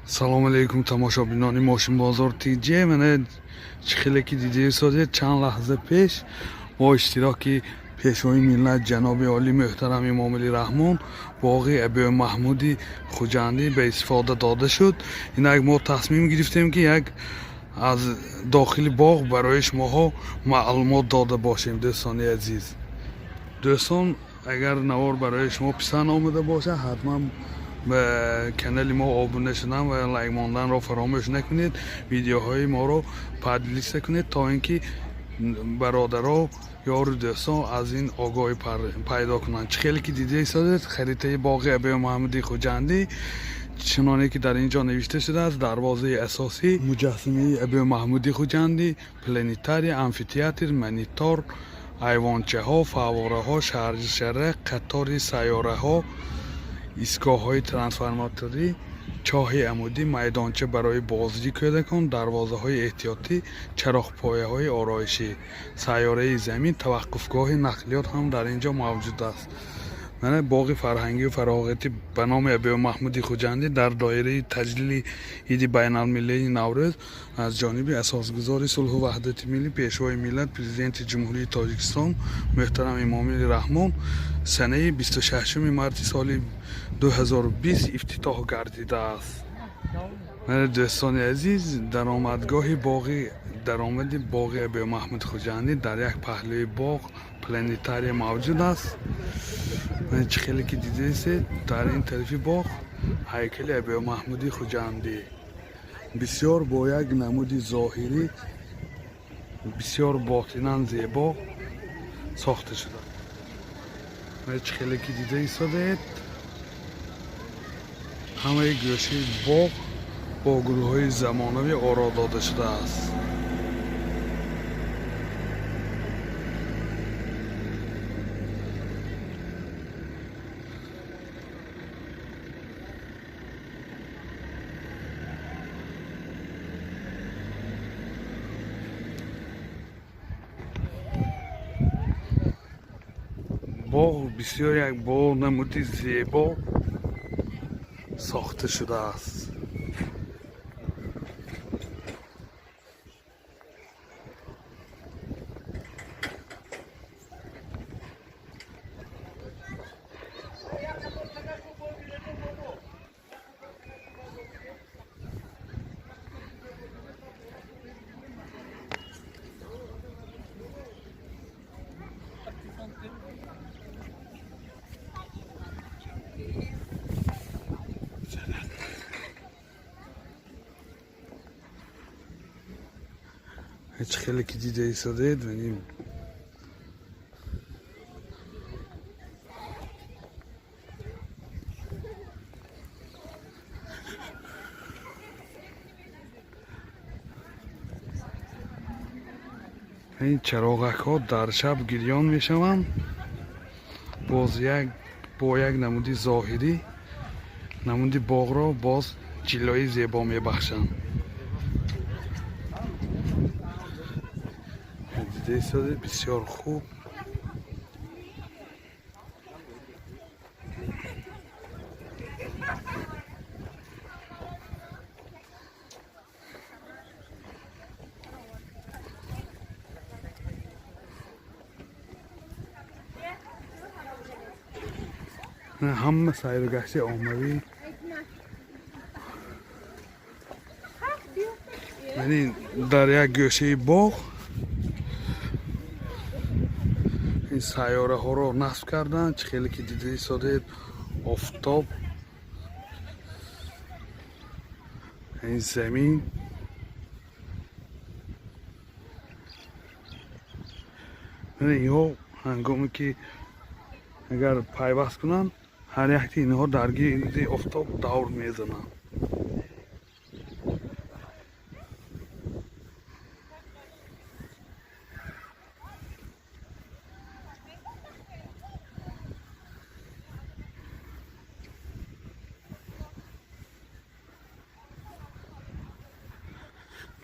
Салому алейкум, тамошобинони Мошинбозор ТЖ. Мана, чӣ хеле ки дида истодед, чанд лаҳза пеш бо иштироки Пешвои миллат, ҷаноби олӣ муҳтарам Эмомалӣ Раҳмон, боғи Абӯмаҳмуди Хуҷандӣ ба истифода дода шуд. Инак мо тасмим гирифтем, ки як аз дохили боғ барои шумоҳо маълумот дода бошем. Дӯстони азиз, дӯстон, агар навор барои шумо писанд омада бошад, ҳатман ба канали мо обуна шудан ва лайк монданро фаромӯш накунед. Видеоҳои моро поделиться кунед, то ин ки бародаро, ёру дӯстон аз ин огоҳӣ пайдо кунанд. Чӣ хеле ки дида истодед, харитаи боғи Абӯмаҳмуди Хуҷандӣ чуноне ки дар ин ҷо навишта шудааст: дарвозаи асосӣ, муҷассамаи Абӯмаҳмуди Хуҷандӣ, планетарий, амфитеатр, монитор, айвончаҳо, фаввораҳо, шаршара, қатори сайёраҳо, истгоҳҳои трансформаторӣ, чоҳи амудӣ, майдонча барои бозии кӯдакон, дарвозаҳои эҳтиётӣ, чароғпояҳои ороишӣ, сайёраи Замин, таваққуфгоҳи нақлиёт ҳам дар ин ҷо мавҷуд аст. Мана, боғи фарҳангию фароғатӣ ба номи Абӯмаҳмуди Хуҷандӣ дар доираи таҷлили иди байналмилалии Наврӯз аз ҷониби Асосгузори сулҳу ваҳдати миллӣ, Пешвои миллат, Президенти Ҷумҳурии Тоҷикистон муҳтарам Эмомалӣ Раҳмон санаи 26 марти соли 2020 ифтитоҳ гардидааст. Мана, дӯстони азиз, даромадгоҳи боғи, даромади боғи Абӯмаҳмуд Хуҷандӣ, дар як паҳлӯи боғ планетария мавҷуд аст. Мана, чӣ хеле ки дидаистед, дар ин тарафи боғ ҳайкали Абӯмаҳмуди Хуҷандӣ бисёр бо як намуди зоҳирӣ бисёр ботинан зебо сохта шуда. Мана, чӣ хеле ки дида истодаед, ҳамаи гӯшаи боғ бо гулҳои замонавӣ оро дода шудааст. Боғ бисёр як бо намуди зебо сохта шудааст. Чӣ хеле ки дида истодаед, ин чароғакҳо дар шаб гирён мешаванд. Боз як бо як намуди зоҳирӣ намуди боғро боз ҷиллои зебо мебахшанд. Дида истодаед, бисёр хуб. Ҳама сайру гашти оммавӣ, яъне дар як гӯшаи боғ ин сайёраҳоро насб карданд. Чӣ хеле ки дида истодаед, офтоб, ин Замин. Инҳо ҳангоме ки агар пайваст кунанд, ҳар якти инҳо дар гирди офтоб давр мезананд.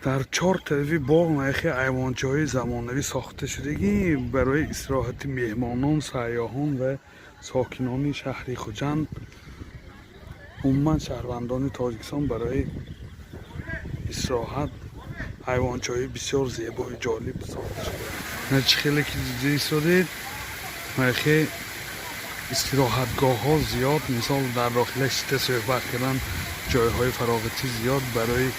Дар чор тарафи боғ нархи айвончаҳои замонавӣ сохта шудагӣ барои истироҳати меҳмонон, сайёҳон ва сокинони шаҳри Хуҷанд Умуман шаҳрвандони Тоҷикистон барои истироҳат ҳайвончаҳои бисёр зебою ҷолиб сохта шуда. Чӣ хеле ки дида истодед, махе истироҳатгоҳҳо зиёд, мисол дар дохила шита суҳбат кардан, ҷойҳои фароғатӣ зиёд барои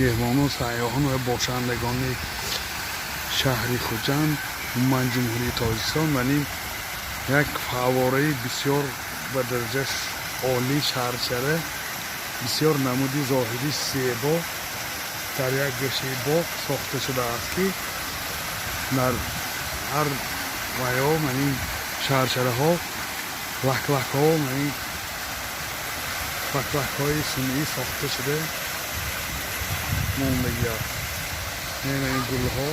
меҳмону сайёҳон ва бошандагони шаҳри Хуҷанд, умуман Ҷумҳурии Тоҷикистон. Вале як фаввораи бисёр ба дараҷаш олӣ, шаршара, бисёр намуди зоҳирӣ зебо дар як гӯшаи боғ сохта шудааст, ки дар ҳар ваё манин шаршараҳо лаклакҳо, манин лаклакҳои сунъӣ сохта шуда мондагӣ аст. Ин гулҳо.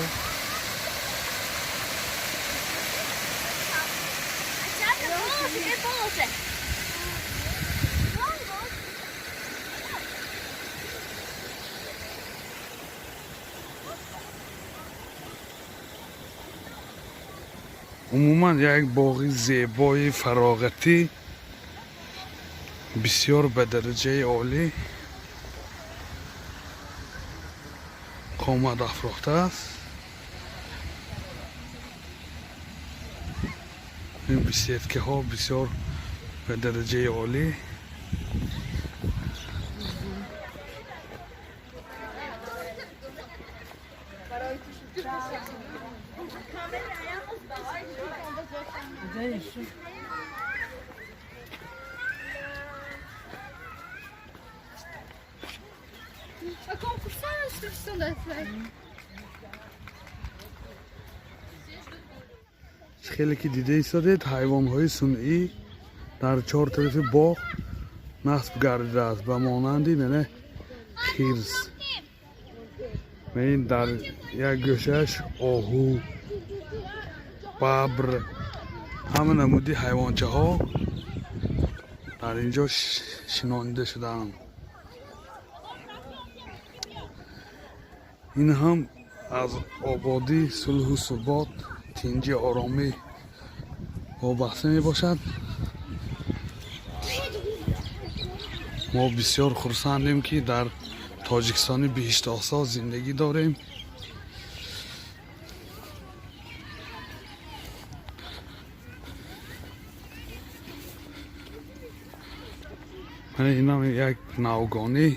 Умуман як боғи зебои фароғатӣ, бисёр ба дараҷаи олӣ қомат афрохтааст. Ин беседкаҳо бисёр ба дараҷаи олӣ. Хеле ки дида истодед, ҳайвонҳои сунъӣ дар чор тарафи боғ насб гардидааст, ба монанди мана хирс, ин дар як гӯшааш оҳу, бабр, ҳама намуди ҳайвончаҳо дар ин ҷо шинонида шудаанд. Ин ҳам аз ободӣ, сулҳу субот, тинҷи, оромӣ вобаста мебошад. Мо бисёр хурсандем, ки дар Тоҷикистони биҳиштосо зиндагӣ дорем. Мана инам як навгонӣ.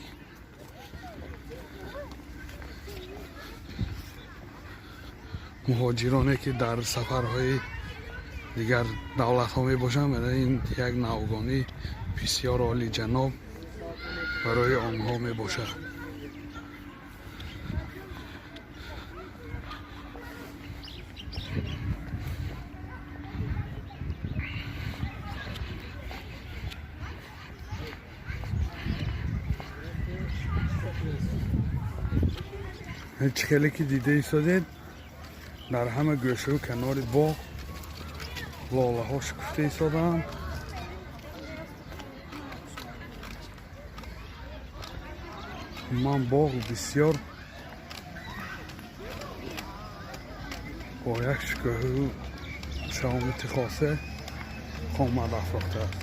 Муҳоҷироне, ки дар сафарҳои дигар давлатҳо мебошанд, мана ин як навгонӣ бисёр олиҷаноб барои онҳо мебошад. Чӣ хеле ки дида истодед, дар ҳама гӯшаву канори боғ лолаҳо шукуфта истодаанд. Ман боғ бисёр бо як шукӯҳу шаомати хоса қомат афрохтааст.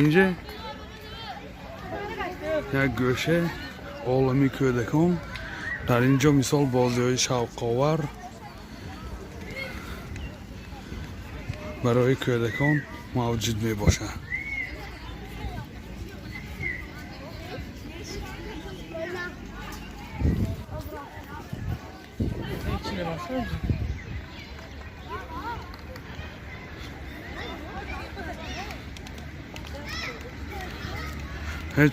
Инҷа як гӯша олами кӯдакон. Дар ин ҷо мисол бозиҳои шавқовар барои кӯдакон мавҷуд мебошад.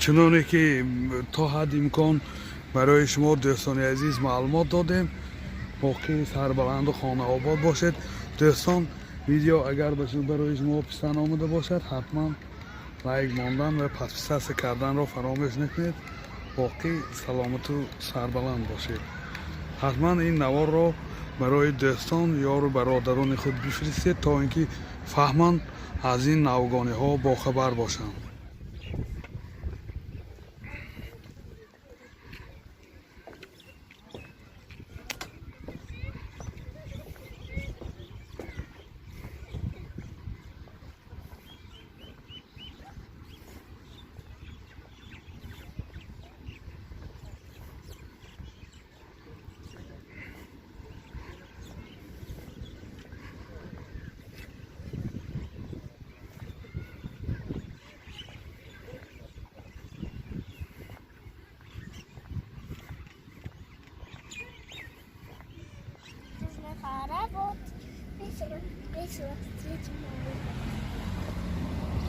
Чуноне ки то ҳадди имкон барои шумо, дӯстони азиз, маълумот додем, боқӣ сарбаланду хонаобод бошед. Дӯстон, видео агар барои шумо писанд омада бошад, ҳатман лайк мондан ва подписаться карданро фаромӯш накунед. Боқӣ саломату сарбаланд бошед. Ҳатман ин наворро барои дӯстон, ёру бародарони худ бифиристед, то ин ки фаҳманд, аз ин навгониҳо бохабар бошанд.